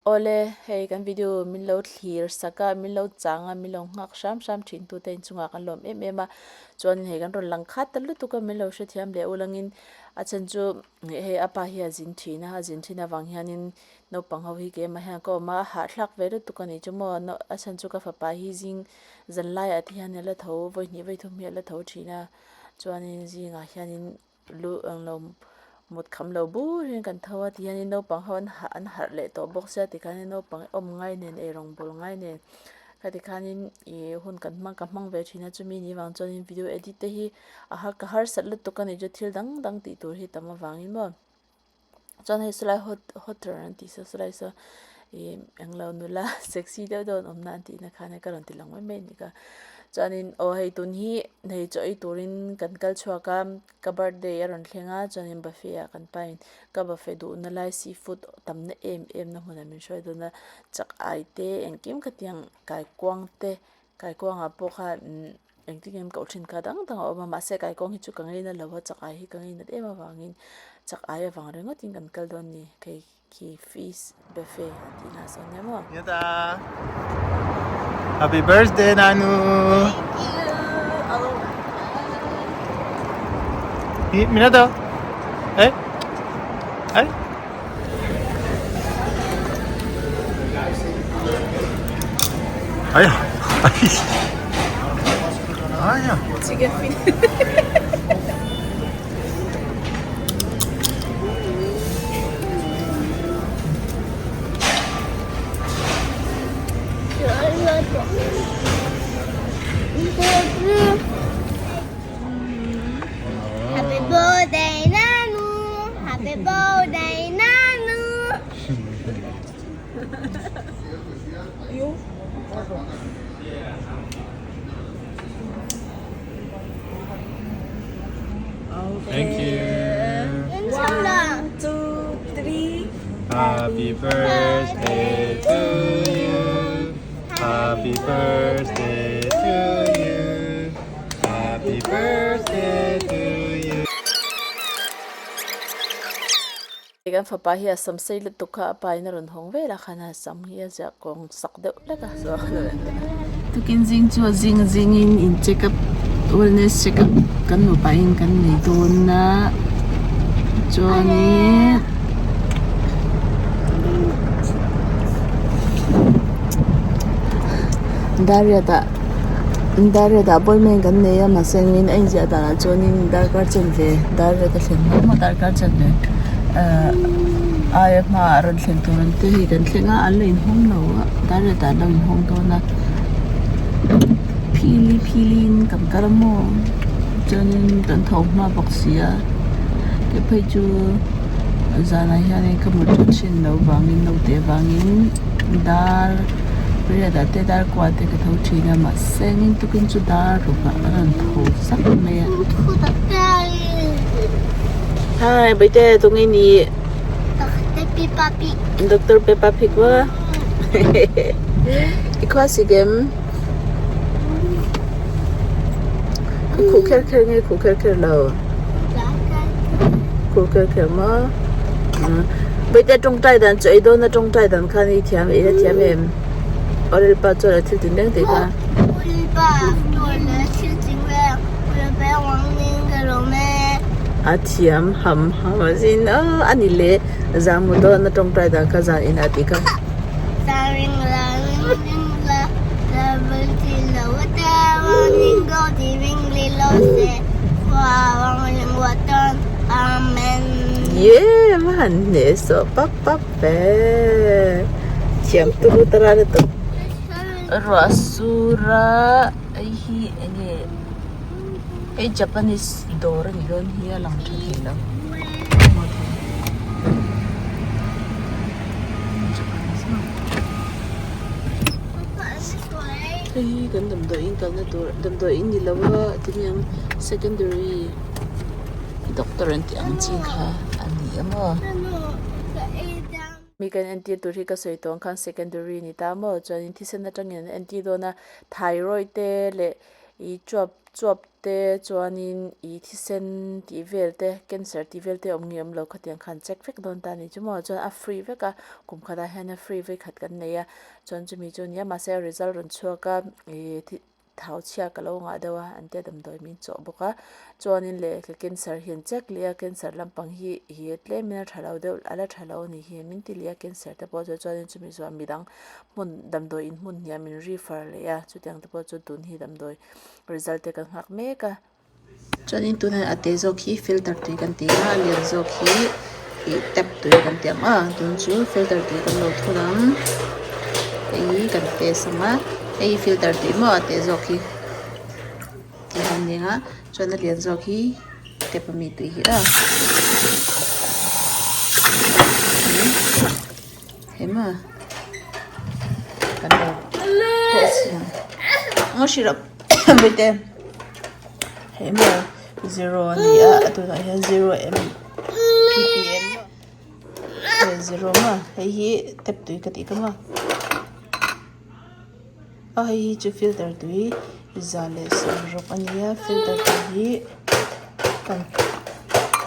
Awle, hei kan video min lo thlir sak a, min lo chang a, min lo nghak hram hram thin tute inchungah kan lawm em em a. Chuan hei kan rawn lang khat ta lutuk a, min lo hrethiam leh ulangin a chhan chu hei a pa hi a zin thin a, a zin thin avang hianin naupang ho hi keimah hian ka awm a, a hahthlak ve lutuk a ni chu maw, a chhan chu ka fapa hi zing zan laiah te hian a la tho vawi hnih vawi thum hi a la tho thin a, chuanin zingah hianin lu ang lo mut kham lo bur hian kan tho a ti hianin naupang ho an hah an harh leh tawh bawk sia tikhanin naupang awm ngai nen eirawng bawl ngai nen khati khanin ih hun kan hmang ka hmang ve thin a chumi ni vang chuanin video edit te hi a har ka harsat lutuk a ni chu thil dang dang tih tur hi tam avangin maw chuan hei sawlai hot hotter an tih saw sawlai saw ih englo nula sexy deuh deuh an awmna an tihna khan ka rawn ti lang mai mai a ni kha chuanin aw hei tun hi hei chaw ei turin kan kal chhuak a ka birthday a rawn thleng a chuanin buffet ah kan pain ka buffet duhna lai seafood tamna em em na hmunah min hruai dawn a chak ai te engkim khatiang kaikuang te kaikuangah pawh khan Engtin nge an koh thin kha dang dang a awm a mahse kaikuang hi chu ka ngaina lo a chak ai hi ka ngainat em avangin chak ai avang ringawtin kan kal dawn a ni kei khi fish buffet an tih na sawn nia maw. Yata Happy birthday Nanu Thank you oh my god Minato Eh Eh 아야 아이 아야 Chicken feet. Happy birthday Nanu Happy birthday Nanu Thank you One, two, three. Happy birthday to you Happy birthday to you Happy birthday to you Kan fapa hi a sam sei lutuk kha a pa in a rawn hawng vel a khan a sam hi a ziah kawng sak deuh hlek a Tukin zing chu a zing zing in in check up wellness check up kan nupa in kan nei dawn a chuanin Dariat ah Dariat ah appointment kan nei a mahse engin a inziah danah chuanin darkar chanve Dariat a thlen hma maw darkar chanve ahh aia hmaah rawn thlen tur an te hei kan thleng a an la inhawng lo a Dariat ah an lo inhawng dawn a phili phili in kan kal a maw chuanin kan tho hma bawk si a ke phei chu zanah hianin ka mut that thin loh vangin naute vangin dar riat ah te dar kua te ka tho thin a mahse engin tukin chu dar ruk ah a rawn tho zak mai a. Hi Baite tunge ni Doctor Peppa Pig maw i khua si kem i khuh kher kher nge khuh kher kher lo khuh kher kher maw Baite tawngtai dan chu ei dawn a tawngtai dan khan i thiam i la thiam em Awrelpa chuan a thil tin reng tih kha. A thiam ham ham a zin a a ni le zan mu dawn a tawngtai dan kha zan inah tih kha. Ye va han hneh sawh pap pap ve thiam turu tara lutuk. Ruah sur a hei hi enge hei Japanese dawr a ni dawn hi a lang tha thei lo hei hi kan damdawiin kalna tur damdawiin ni lo a tiniang secondary doctor an tih ang chi kha a ni a maw. Mi kan entir tur hi ka sawi tawh ang khan secondary a ni ta maw chuanin thisen atangin an entir dawn a thyroid te leh. Ih chuap chuap te chuanin ih thisen tih vel te cancer tih vel te awm nge awm lo khatiang khan check vek dawn ta a ni chu maw chuan a free vek a kum khatah hian a free vekhat kan nei a chuan chumi chu a nia mahse a result rawn chhuak a ih thau chhia ka lo ngah deuh a an tia damdawi min chawh bawk a chuanin leh cancer hi an check leh a cancer lampang hi ih tlemin a tha lo deuh a la tha lo a nih hi min ti leh a cancer te pawh chu chuanin chumi zawh midang hmun damdawi in hmun hniam min refer leh a chutiang te pawh chu tun hi damdawi result te kan nghak mek a. Chuanin tunah a te zawk hi filter tui kan ti a a lian zawk hi ih tap tui kan ti ang a tun chu filter tui kan lo thun ang hei hi kan test ang a hei hi filter tui maw a te zawk hi tih a ni ang a chuan a lian zawk hi tap ami tui hi a hei maw kan lo test ang ngaw hrilh bawihte. Hei maw zero a ni a a tunah hian zero m ppm hei zero maw hei hi tap tui ka tih ka maw a hei hi chu filter tui za leh sawmruk a ni a filter tui hi kan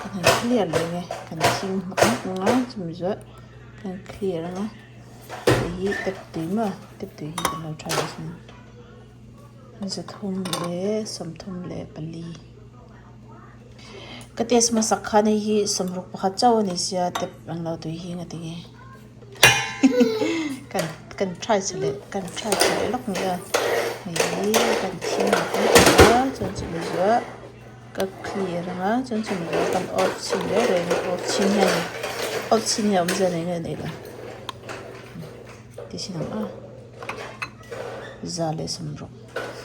kan han clear leh ang e kan thing hmak hmak ang a chumi zawh kan clear ang a hei hi tap tui maw tap tui hi kan lo try leh ang. 334. Ka test hmasak khan hei hi sawmruk pakhat chauh a ni sia tap ang lo tui hi nga tinge kan kan try chhe leh kan try chhe leh lawk ni a hei hi kan thing mak mek a chuan chumi zuah ka clear ang a chuan chumi zuah kan off chhin reng reng a off chhin hian off chhin hi a awmzia nei nge nei lo ti chhin ang a.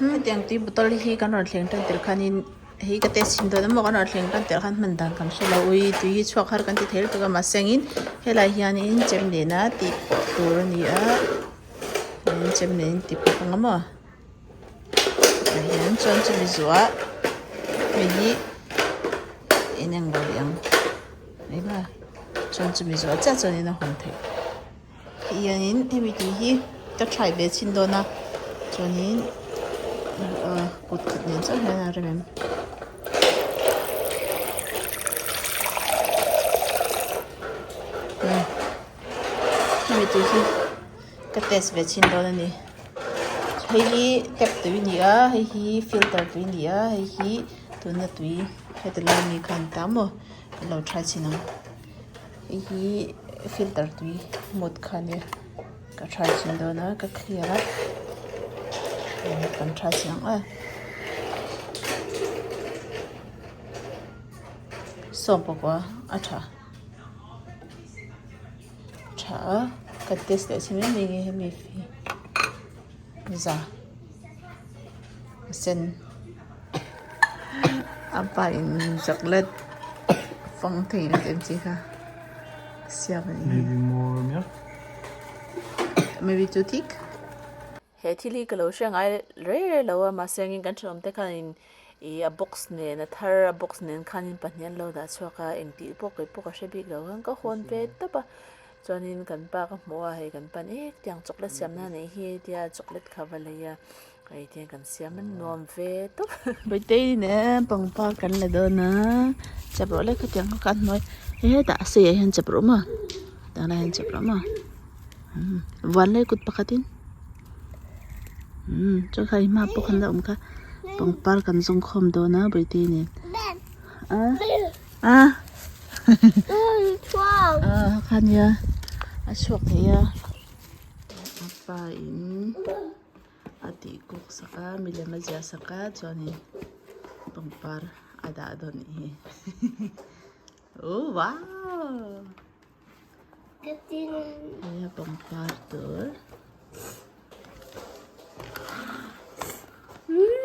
Hetiang tui bottle hi kan rawn thleng tan tel khanin hei ka test chhin dawn emaw kan rawn thleng tan tel khan hman dan kan hre lo ui tui hi chhuak har kan ti thei lutuk a mahse angin helai hianin chem nena tih pawh tur a ni a chem nen tih pawh ang a maw tah hian chuan chumi zuah hei hi eng eng lo ang eng a chuan chumi zuah chiah chuanin a hawn theih. Hianin hemi tui hi ka try ve chhin dawn a chuanin ahh kut khat nen chauh hian a rem em. Hemi tui hi ka test ve chhin dawn a ni hei hi tap tui a ni a hei hi filter tui a ni a hei hi tuna tui heti lai mi khan ta maw ka lo try chhin ang. Hei hi filter tui mut kha ania ka try chhin dawn a ka clear a kan try chhin ang a sawm pakua a tha tha a ka test leh chhin mai mai nge hemi hi za a sen. A pa in chocolate fang thei ang em chi kha siam a ni. Maybe more milk. Maybe too thick. He thil hi ka lo hre ngai rei rei lo a mahse engin kan thenawm te khan in ih a box nen a thar a box nen khan in pahnih an lo dah chhuak a engtih pawh kei pawh ka hre bik lo khan ka hawn ve tawp a chuanin kan pa ka hmuh a hei kan pan ek tiang chocolate siam na nei hi tia chocolate kha va lei a. Hei te kan siam a nuam ve tawp. Bawihtei nen pangpar kan la dawn a chep rawh le khatiang kha khan hnuai hetah a sei ah hian chep rawh maw tah lai hian chep rawh maw vuan lai kut pakhat in chuan kha i hma pawh khan la awm kha pangpar kan zawng khawm dawn a bawihtei nen a a a kha nia a chhuak thei a a pa in. A tih kuk sak a milem a ziah sak a chuanin pangpar a dah dawn nih hi oh wow hei a pangpar tur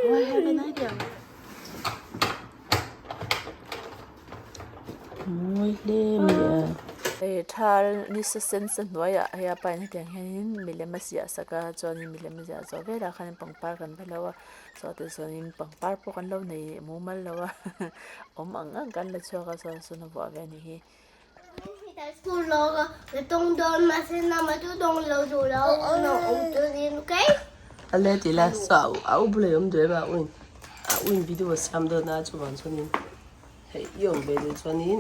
oh I have an idea Mawi hle mai a. Hei thal nisa sen sa hnuaiah hei a pain hetiang hianin milem a ziah sak a chuanin milem a ziah zawh velah khanin pangpar kan va lo a chuan tah chuanin pangpar pawh kan lo nei mumal lo a awm ang ang kan la chhuak a chuan sawn a vuah ve a nih hi. A le ti la sa a u bula i awm duh em a u in. A uin video a siam dawn a chuvang chuanin hei i awm ve duh chuanin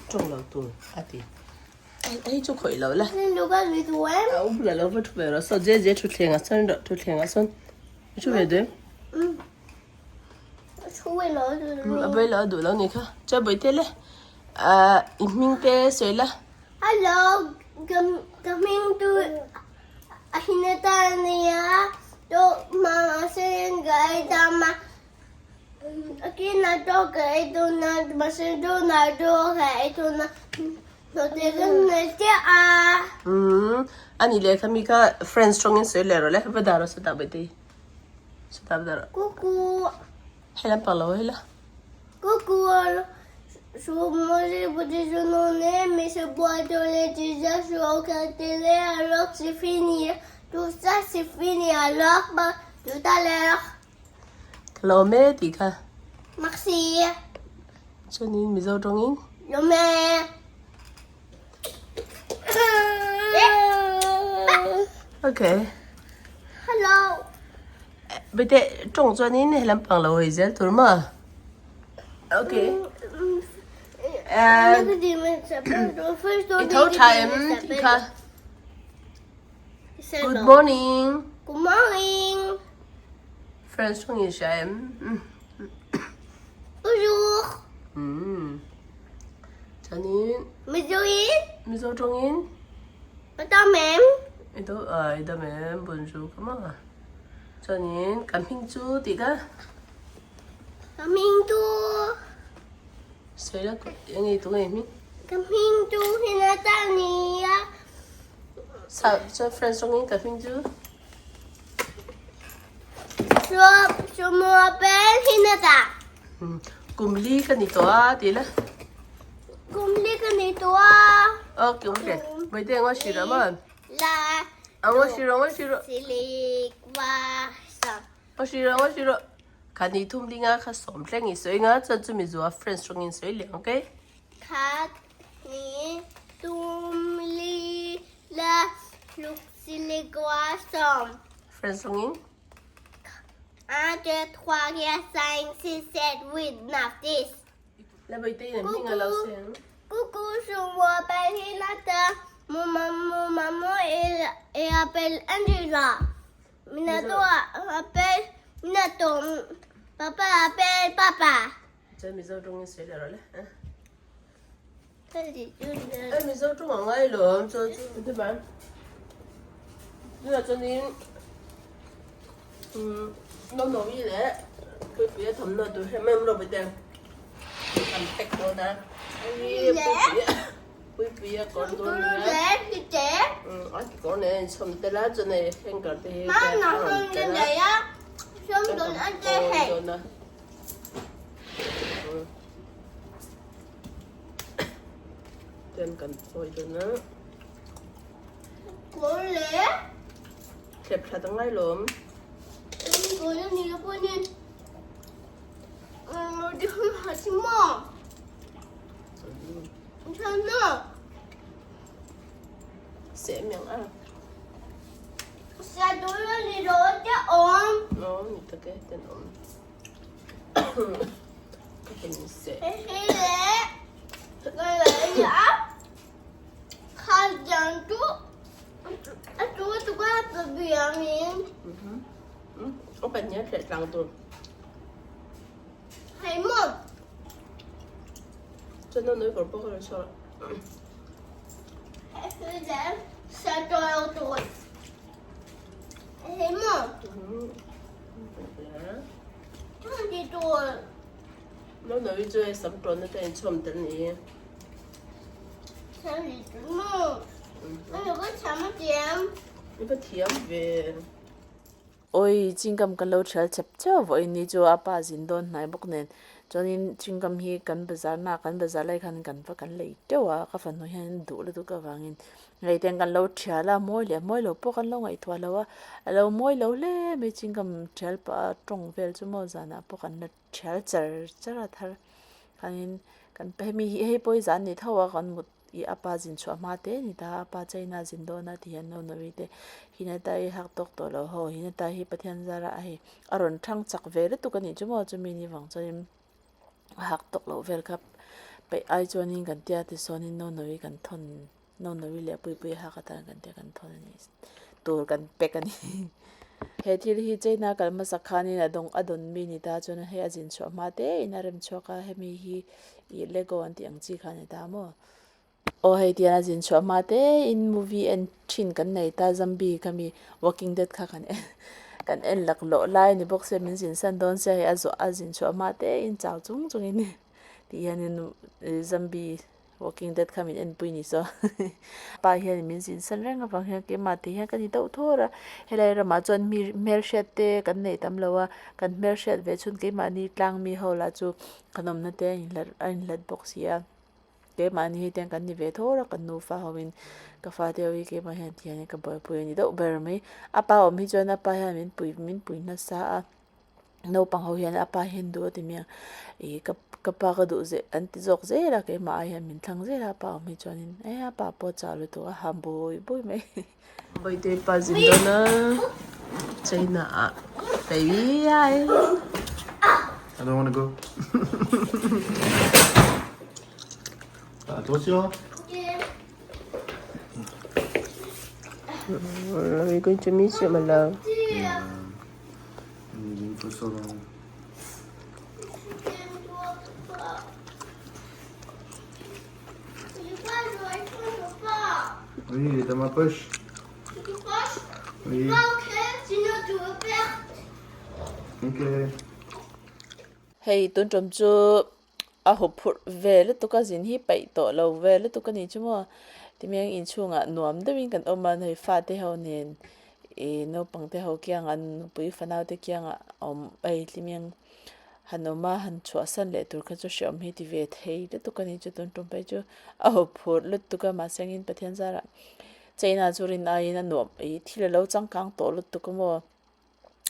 tawng lo tur a ti. Hei chu khawih lo la. A u bulah lo va thu ve rawh saw JJ thutthleng ah sawn rawh thutthleng ah sawn i thu ve duh em? A bei lo a duh lo ni kha. Chuan bawihte le ahh i hming te sawi la. Hello ka hming chu Ahinata a nia to hmangah sawn ka ei dam a a kinah chaw ka ei dawn a mahse tunah chaw ka ei dawn a hnawhte ka nei chiah a. Umm ani leh kha mi kha friends tawngin sawi leh rawh le va dah rawh sawtah bawihtei sawtah va dah rawh. Kuku. Hei lampang lo hei la. Kuku Ka lawm e tih kha. Merci. Chuanin Mizo tawngin. Lawm e. Okay. Hello. Bete tawng chuanin he lampang lo hawi zel tur maw? Okay. I tho tha em tih kha. Good morning. Good morning. Friends tawng in hria em? Bonjour. Chuanin. Mizoin. Mizo tawngin. I dam em? I do a i dam em bonjour ka maw. Chuanin ka hming chu tih kha. Ka hming chu. Sawi la eng nge tunge hming? Ka hming chu Hinata a ni a. Sa chuan French tawngin ka hming chu. Sumuapel Hinata. Kum li ka ni tawh a tih la. Kum li ka ni tawh a. Okay, okay. Baite ngaw hrilh a maw? La. A ngaw hrilh rawh, ngaw hrilh rawh. Silik wa sa. Ngaw hrilh rawh, ngaw hrilh rawh. Kha ni thum linga kha sawm thleng i sawi nga chuan chumi zuah French rawngin sawi leh ang, okay? Kha ni thum li la hluk silik wa sawm. French rawngin? Un, deux, trois, quatre, cinq, six, sept, huit, neuf, dix. La baite in an hming a lo seng. Coucou, je m'appelle Hinata. Mon maman, maman elle appelle Angela. Minato appelle Minato. Papa appelle papa. Chuan Mizo tawngin sawi leh rawh le. Eh Mizo tawng a ngai lo chuan chu ti mai. Tunah chuanin umm Nonomi leh Puipuia thawmhnaw tur hre mai rawh bawihteng kan pack dawn a. Hei Puipuia Puipuia kawr dawn nia. Umm a kekawr nen a inchhawm tel a chuan hei hanger te hi a rawn tel a. Chuan kan pawn dawn a. Chuan kan phawi dawn a. Kawr leh. Thlep that a ngai lawm. Kawr a ni lo pawh nen. Ti hum ha si maw. Than maw. Seh miang a. Sa tur a ni lo te awm. Aw ni tak e ten awm. Ka hen seh. Hei leh. Ka leh a. Kha giang chu a chu chu ka pa biang in. Aw kan hian hreh tlang tur. Hei maw. Chuan a nui kawr pawh ka rawn chhuak. Hei leh sa tawi tawi. Hei maw. Chuan ti tur. No no i chu hei sam tawn na te a inchhawm tel ni. Sam ti tur maw. Ano ka thiam a thiam. I va thiam ve. Awi chingam kan lo thial chep cheu vawiin ni chu a pa zin dawn hnai bawk nen chuanin chingam hi kan bazar na kan bazar lai khan kan va kan lei teuh a ka fanu hian duh lutuk avangin hei te kan lo thial a mawi leh mawi lo pawh kan lo ngaihtuah lo a a lo mawi lo hle mai chingam thial pah a tawng vel chu maw zanah pawh kan la thial char char a thar khanin kan hemi hi hei pawh hi zan ni tho a kan mut. Ih a pa zin chhuah hma te a ni ta a, a pa China zin dawn a ti hian Nonovi te Hinata i hak tawk tawh lo ho, Hinata hi Pathian zara a hei a rawn thang chak ve lutuk a nih chu maw chumi ni vang chuanin a hak tawk loh vel kha peih ai chuanin kan tia tisawnin Nonovi kan thawn Nonovi leh Puipuii a hak atan kan tia kan thawn a ni tur kan pack a ni. He thil hi China kal hmasak khanin a dawng a dawn mi ni ta chuan hei a zin chhuah hma te in a rem chhuak a hemi hi ih lego an tih ang chi kha a ni ta maw. Aw hei tian a zin chhuah hma te in movie en thin kan nei ta zombie kha mi walking dead kha kan en kan en laklawh lai a ni bawk sia min zin san dawn sia hei a zawh a zin chhuah hma te in chau chung chung in tih hian in zombie walking dead kha min enpui ni saw pa hian min zin san reng avang hian keimah tih hian ka ni deuh thawr a helai ramah chuan mi hmelhriat te kan nei tam lo a kan hmelhriat ve chhun keimahni tlang mi ho lah chu kan awmna te a inhlat a inhlat bawk si a. Keimahni hi tiang kan ni ve thawr a, kan nufa ho in ka fate ho hi keimah hian ti hian ka buaipui a ni deuh ber mai. A pa awm hi chuan a pa hian min pui min pui nasa a, naupang ho hian a pa hian duh a ti mai ang ih ka ka pa ka duh zeh an ti zawk zel a keimah ai hian min thlang zel a, a pa awm hi chuanin e a pa pawh a chah lutuk a ha bawi bawi mai. Bawihte pa zin dawn a China ah baby hi. I don't wanna go. Attention. We're going to miss you, my love. Yeah. I'm leaving for so long. Oui, il est dans ma poche. Oui. Ok. Hei tun tum chu a huphurh ve lutuk a zin hi paih tawh lo ve lutuk a ni chu maw timiang inchhungah nuam deuhin kan awm a hei fate ho nen ih naupang te ho kiangah nupui fanau te kiangah awm hei timiang Han awm a, han chhuahsan leh tur kha chu hreawm hi ti ve thei lutuk a ni chu tun tum phei chu a huphurh lutuk a mahse angin Pathian zarah China chu rin aiin a nuam ih thil a lo changkang tawh lutuk a maw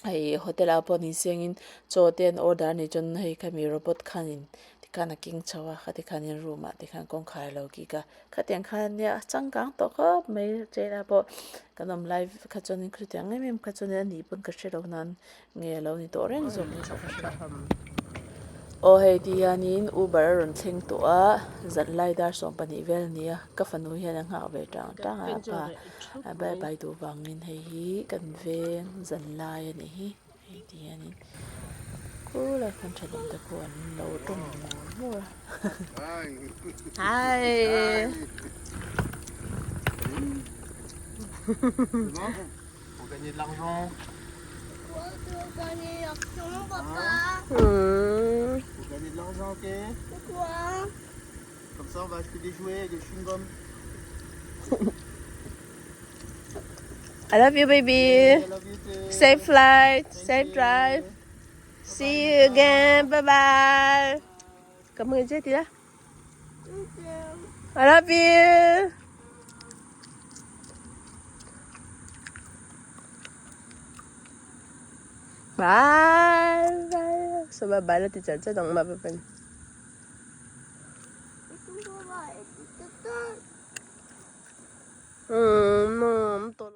hei hotel ah pawh ni sengin chaw te an order a nih chuan hei khami robot khanin tikhan a keng chho a khati khanin room ah tikhan kawngkhar a lo kik a khatiang khan nia a changkang tawh khawp mai China pawh kan awm lai kha chuanin khutiang em em kha chuanin a nih pawn ka hre lo nan Nge a lo ni tawh reng zawk hi ka hre aw hei ti hianin uber a rawn thleng tawh a zanlai dar 12 vel a ni a ka fanu hian a nghak ve tang tang a a pa a bye bye duh vangin hei hi kan veng zanlai a nih hi hei ti hianin khulai khan thenawm te pawh an lo tawng mur mur a. Hi. Pour gagner de l'argent. Quoi, tu veux gagner l'argent, papa Hmm. Pour gagner de l'argent, ok Pourquoi Comme ça, on va acheter des jouets et des chewing-gums. I love you, baby. I love you too. Safe flight, Thank safe you. drive. See you again. Bye bye. Cảm ơn chết đi đó. I love you. Bye. Bye. So bye bye là thì chả chắc đồng mà bye bye. Ừ, nó